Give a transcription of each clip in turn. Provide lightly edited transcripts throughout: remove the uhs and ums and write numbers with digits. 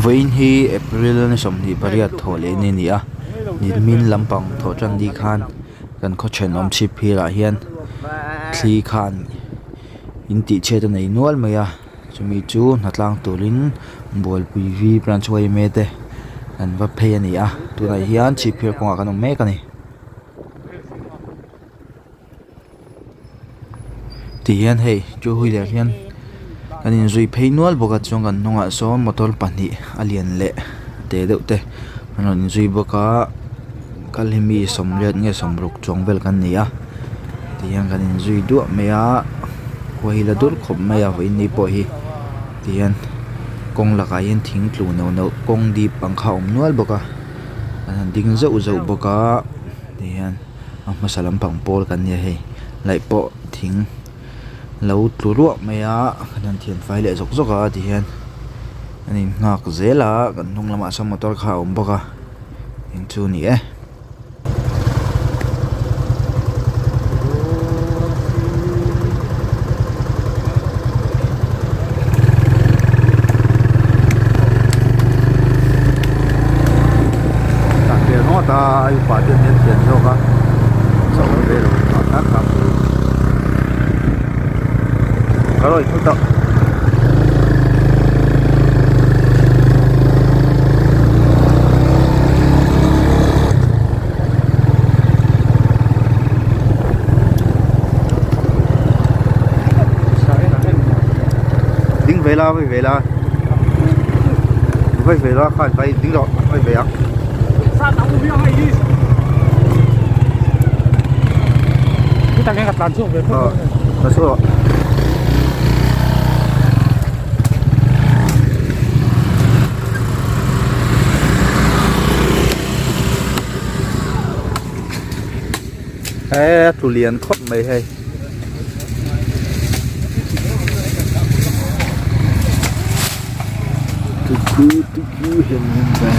Vawiin hi April ni 28 thawh leh ni a ni a nimin lampang thawh tan ni khan kan khaw thenawm chhip phirah hian thli khan in tih chhiat a nei nual mai a chumi chu hnatlang turin bualpui v branch yma te an va phei a ni a tunah hian chhip phir kawngah kan awm mek a ni. Ti hian hei two wheeler hian kan inzui phei nual bawk a chuan kan hnungah sawn motor pahnih a lian leh te deuh te an rawn inzui bawk a kal hi mi sawmriat nge sawmruk chuang vel kan ni a ti hian kan inzui duah mai a khua hi la dur khawp mai a vawiin ni pawh hi ti hian kawng lakah hian thing tlu neuh neuh kawng dip ang kha a awm nual bawk a an han ding zeuh zeuh bawk a ti hian. A hmasa lampang pawl kan nia hei laih pawh thing lo tlu ruah mai a kan han thian fai leh zawk zawk a tihian an in nghak zel a kan hnung lamah sawn motor kha a awm bawk a eng chu a ni e. Ding ve la vai ve la vai ve la khan vai ding rawh vai ve ang. Ờ, chhuak rawh. He a tlu lian khawp mai hei. Tuku tuku hem ve.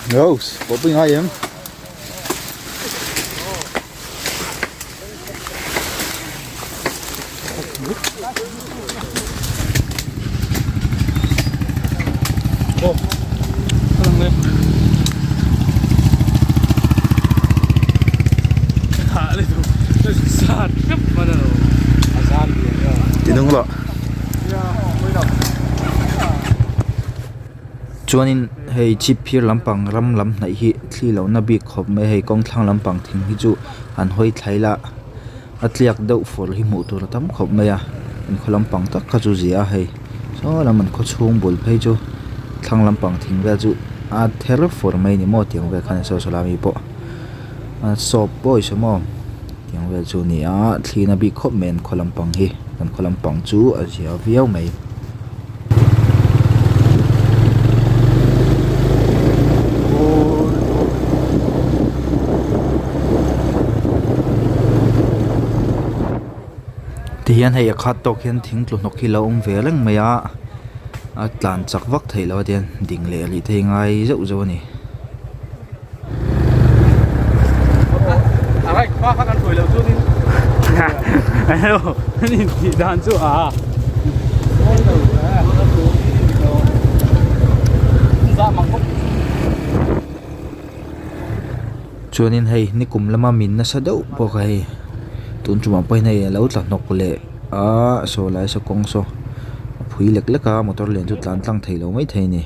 Rose, pawh pui ngai em? Ti nung rawh. Chuanin hei chhip phir lampang ram lam hnaih hi thli lohna bik khawp mai a hei kawng thlang lampang thing hi chu an hawi thlai la a tliak deuh fur hi hmuh tur a tam khawp mai a an khaw lampang tak kha chu zia a hei saw lam an khaw chhung bul phei chu thlang lampang thing vel chu a ther fur mai a ni maw tiang vel khan saw saw lai mi pawh a sawp pawh i saw maw tiang vel chu a ni a thli na bik khawp mai an khaw lampang hi an khaw lampang chu a zia viau mai. Tihian hei a khat tawk hian thing tlu hnawk hi a lo awm ve reng mai a. A tlan chak vak theih loh a tihian ding leh rih te hi ngai zeuh zeuh a ni. Chuanin hei nikum lama min nasa deuh bawk a hei tun tumah pawhin hei a lo tla hnawk leh a saw lai saw kawng saw a phui lek lek a motor lian chu tlan tlang thei lo mai thei a ni.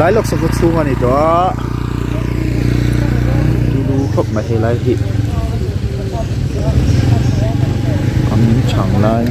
Lailawk sakhaw chhung a ni tawh a tulu khawp mai helai hi an chang lai.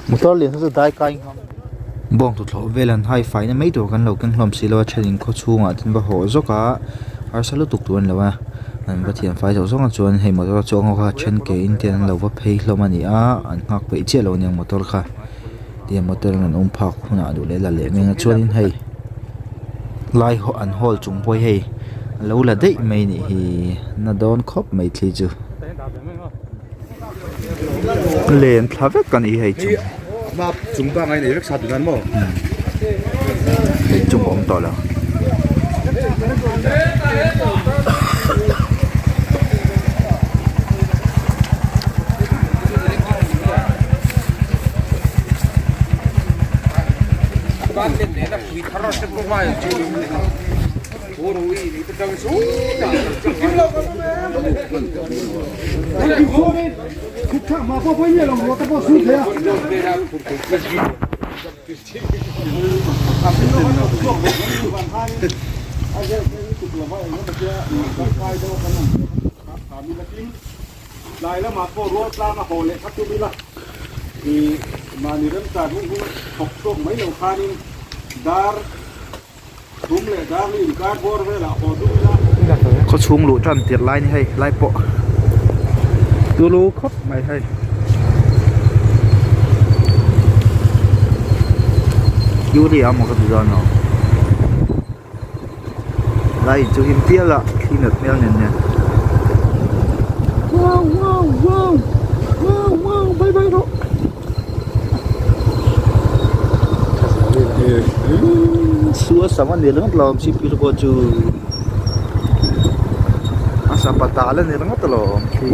Motor lian chu dai kai bawng tuthlawh vel an hai faina mai tur kan lo keng hlawm si lo a thenin khaw chhungah te an va haw zawk a harsa lutuk tur a ni lo a an va thian fai zawk zawk a chuan hei motor a chuang ho kha then ke in te an lo va phei hlawm a ni a an nghak peih chiah lo aniang motor kha. Tiang motor in an awm phak hunah duh leh la leh mai ang a chuanin hei lai an hall chung pawh hi hei a lo la daih mai a nih hi na dawn khawp mai thli chu len thla vek a ni hei chu hei chung a awm tawh lo. Khawchhung luh tan tirh lai ni hei lai pawh tulu khawp mai hei. Urea maw ka ti dawn lo lai in chu him pial a thli nat hmel nen nen wow wow wow wow wow bye bye rawh. Su a sam a ni ringawt lo awm cp pawh chu a sapa tal a ni ringawt lo awm khi.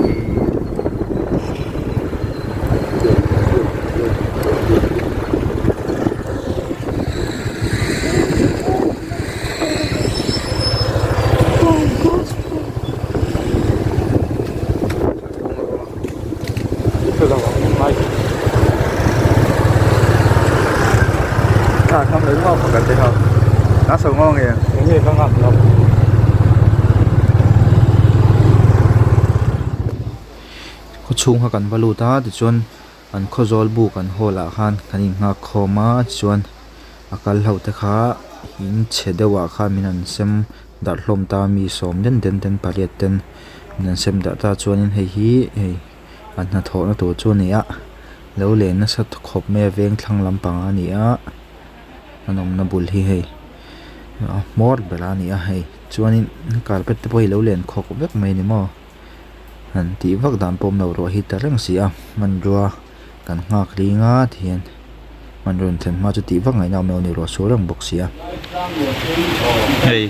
Khawchhung kha kan va lut a tichuan an khawzawl buk an hall ah khan kan innghak khawm a tichuan. A kal ho te kha in chhe deuh ah khan min han sem darh hlawm ta a mi sawm den den ten pariat ten min han sem darh ta a chuanin hei hi hei an hnathawh na tur chu a ni a lo len nasa khawp mai a veng thlang lampang a ni a an awmna bul hi hei a hmawr ber a ni a hei chuanin carpet te pawh hi lo len khawk vek mai a ni maw han tih vak dan pawh awm lo ruah hi ta reng si a hmanrua kan nghak ling a tihian hmanrua in thlen hma chu tih vak ngaihna awm lo a ni ruah sual reng bawk si a. Hei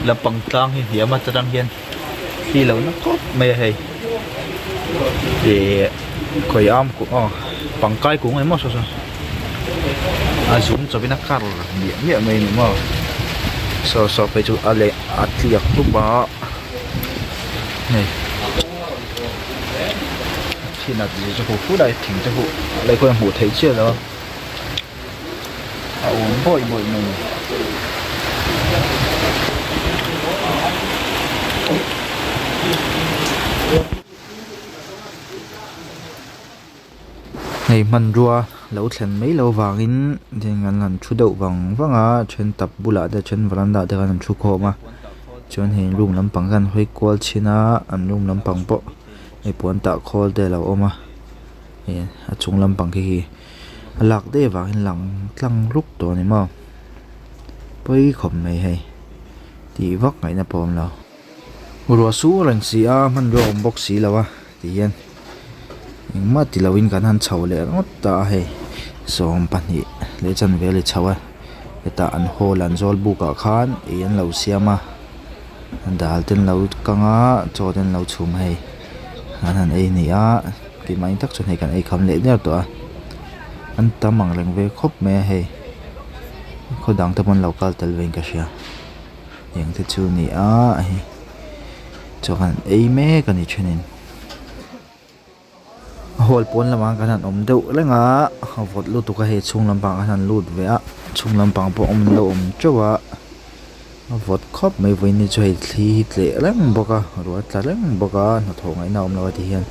lampang tlang hi hniam a ta tang hian thli lo na khawp mai a hei ihh khawi am kung aw pangkai kung emaw saw saw a zum chawpin a kar miah miah mai a ni maw saw saw phei chu a leh a tliak hlup a hei thin a tih chu hu hu lai thing te huh lai khawn a hmuh theih chiah lo a a awm bawih bawih mai a ni. Hei hmanrua lo thlen mai loh vangin heng an han thu deuh vang vang a then tap bulah te then veranda ah te khan an thu khawm a chuan hei room lampang khan hawi kual chhin a an room lampang pawh hei puan tah khawl te a lo awm a ih a chung lampang khi khi a lak daih avangin lang tlang ruk tawh a ni maw pawi khawp mai hei tih vak ngaihna pawh a awm lo. Ruah su reng si a hmanrua awm bawk si lo a ti hian engmah ti loin kan han chho leh ringawt ta a hei 20 leh chanve a li chho a hetah an hall an zawl buk ah khan ei an lo siam a dal te an lo kang a chaw te an lo chhum a hei an han ei a ni a keimahni tak chuan hei kan ei kham leh der tawh a an tam ang reng ve khawp mai a hei khaw dang te pawh an lo kal tel ve in ka hria. Eng te chu a ni a hei chaw kan ei mek a ni thenin a hall pawn lamah kan han awm deuh reng a a vawt lutuk a hei chhung lampang ah khan an lut ve a chhung lampang pawh awm an lo awm teuh a a vawt khawp mai vawiin ni chu hei thli hi tleh reng bawk a ruah a tla reng bawk a hnathawh ngaihna a awm lo a ti hian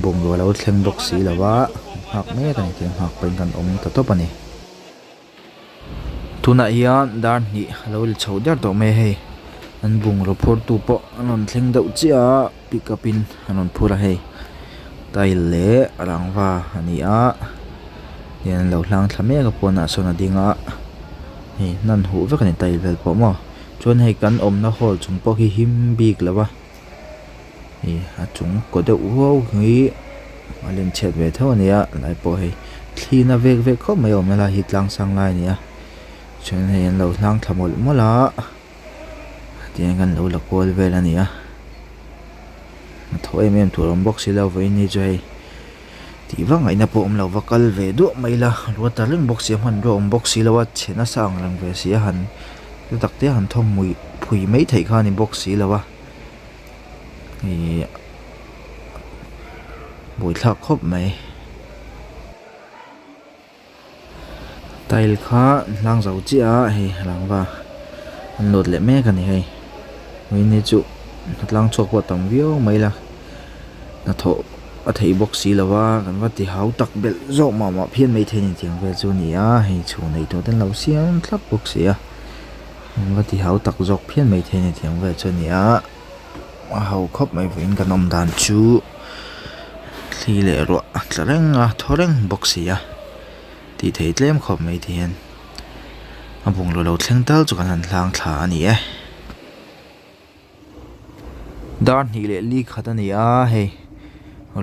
bungrua a lo thleng bawk si lo a nghak mek a ni tih nghak pahin kan awm ta tawp a ni. Tunah hian dar hnih a lo ri chho der tawh mai a hei an bungraw phur tu pawh an rawn thleng deuh chiah a pick up in an rawn phur a hei tile leh rangva a ni a hian an lo hlang thla mek a pawnah sawn a ding a hei hnan huh vek a ni tile vel pawh maw chuan hei kan awmna hall chung pawh khi him bik lo a. Ih a chung kaw deuh huau hi a len chhiat ve tho a ni a lai pawh hei thli na vek vek khawp mai a awm na lai hi tlang sang lai a ni a chuan hei an lo hlang thla mawlh mawlh a tihian kan lo la kual vel a ni a a thaw em em tur a awm bawk si lo vawiin hi chu hei tih vak ngaihna pawh awm lo va kal ve duah mai ila ruat ta reng bawk si a hmanrua awm bawk si lo a chhe nasa ang reng ve si a han chu tak te han thaw hmui phui mai theih kha a ni bawk si lo a. Ihh buaithlak khawp mai tile kha hlang zo chiah a hei rangva an load leh mek a ni hei vawiin hi chu tlang chhuak pawh a tam viau mai la hnathawh a theih bawk si lo a kan va ti hau tak belh zawk mah mah phian maithei a ni tiang vel chu a ni a hei chhun nei tawh te an lo siam thlap bawk si a. Eng va ti hau tak zawk phian mai thei a ni tiang vel chu a ni a a ho khawp mai vawiin kan awm dan chu thli leh ruah a tla reng a thaw reng bawk si a tih theih tlem khawp mai ti hian a bungraw lo thleng tal chu kan han hlang thla a ni e. Dar hnih leh li khat a ni a hei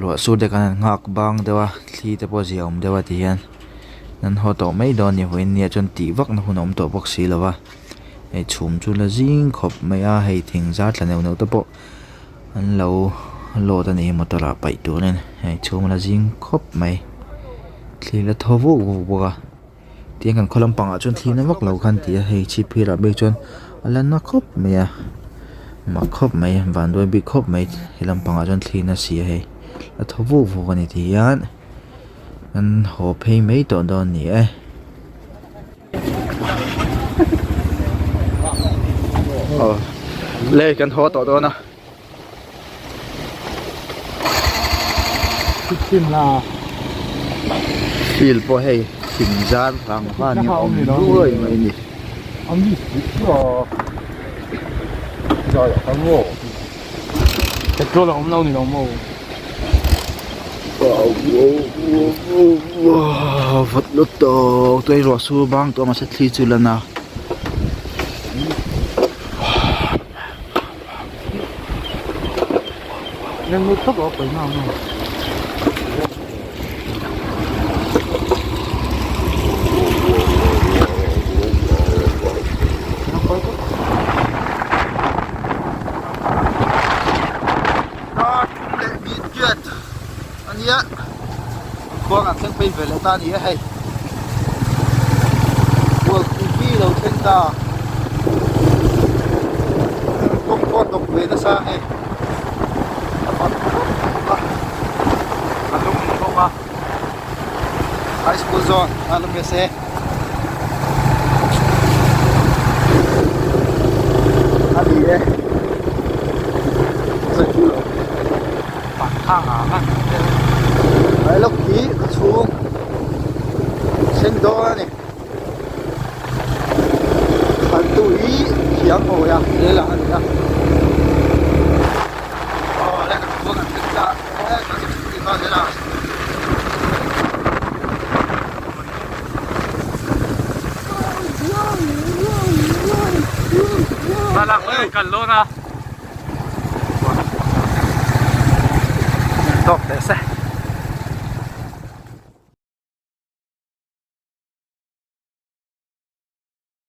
ruah sur te kan han nghak bang deuh a thli te pawh zia awm deuh a ti hian an haw tawh mai dawn a ni vawiin nia chuan tih vak na hun a awm tawh bawk si lo va hei chhum chu la zing khawp mai a hei thing zar tla neuh neuh te pawh an lo load a ni motor ah paih turin hei chhum a la zing khawp mai thli la thaw vuk vuk bawk a. Tiang kan khaw lampangah chuan thli na vak lo khan ti a hei chhip phirah bik chuan a la na khawp mai a mak khawp mai vanduai bik khawp mai he lampangah chuan thli na si a hei a thaw vuk vuk a ni ti hian an haw phei mai tawh dawn a ni e. Aw le kan haw tawh dawn a. Field pawh hei. Thing zar rangva ni awm nuai mai a ni. Petrol a awm lo ni lo maw? Vawt lutuk tui ruah sur bang tawh mahse thli chu la na. Ania khua kan thleng phei ve leh ta a ni e hei Bualpui lo thleng ta kawng pawh a hnawk ve nasa a hei a vang khawp a a lum bawk a high school zawn a la hmel se a ni e Lawk hi ka chhung thleng dawn a ni khaltu hi thiam hawi a zel ang a ni a aw le kan chhung kan thleng ta e kan chhung ta zel a. Tawk teh se.